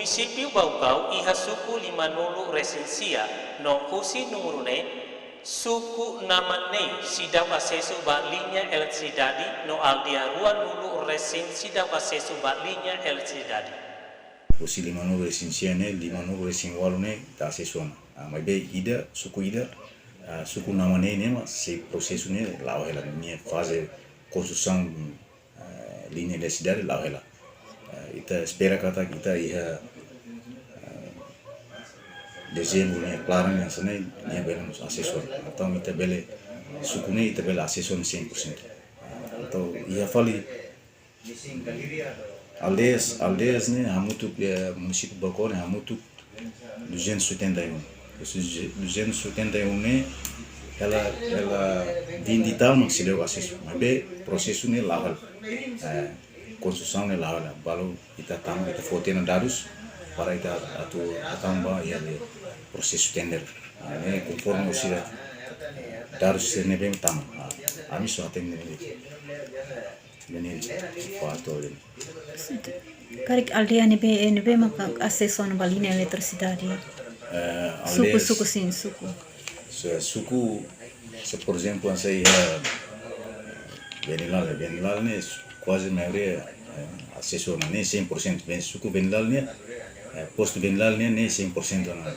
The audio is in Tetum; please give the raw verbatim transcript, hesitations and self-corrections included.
Munisípiu Baucau iha suku lima-nulu resin sia, no husi númeru ne'e, suku Naman ne'e seidauk asesu ba liña eletrisidade, no aldeia rua-nulu resin seidauk asesu ba liña eletrisidade. Husi lima-nulu resin sia ne'e, lima-nulu resin ualu ne'e ita asesu ona. Ah, maibé ida, suku ida, ah, suku Naman ne'e, ne'e mak sei prosesu ne'e la'o hela, nia faze konstrusaun, ah, liña eletrisidade la'o hela. Ah, ita espera katak ita iha, ah, dezembru ne'e klaran hanesan ne'e, nia bele mós asesu ona. Entaun ita bele, suku ne'e ita bele asesu ona cem por cento. Ah, entaun iha fali aldeias, aldeias ne'e hamutuk, eh, munisípiu Baucau ne'e hamutuk duzentos e setenta e um. Esses duzentos e setenta e um ne'e, hela, hela vinte e tal mak seidauk asesu. Maibé prosesu ne'e la'o hela. Eh, konstrusaun ne'e la'o hela. Balu ita tama, ita foti ona dadus para ita atu hatama ba iha prosesu tender. Ah, ne'e konforme husi dadus sira ne'ebé tama. Ah, ami só hatene ne'e. Ne'e, fato ne'e. Karik aldeia ne'ebé, ne'ebé maka asesu ona ba liña eletrisidade? Eh, suku, aldeias, suku, sin, suku. Se suku, se por ezemplu, hanesan iha Venilal, Venilal ne'e kuaze maioria, eh, asesu ona, ne'e cem por cento. Bem, suku Venilal ne'e, eh, postu Venilal ne'e, ne'e cem por cento ona.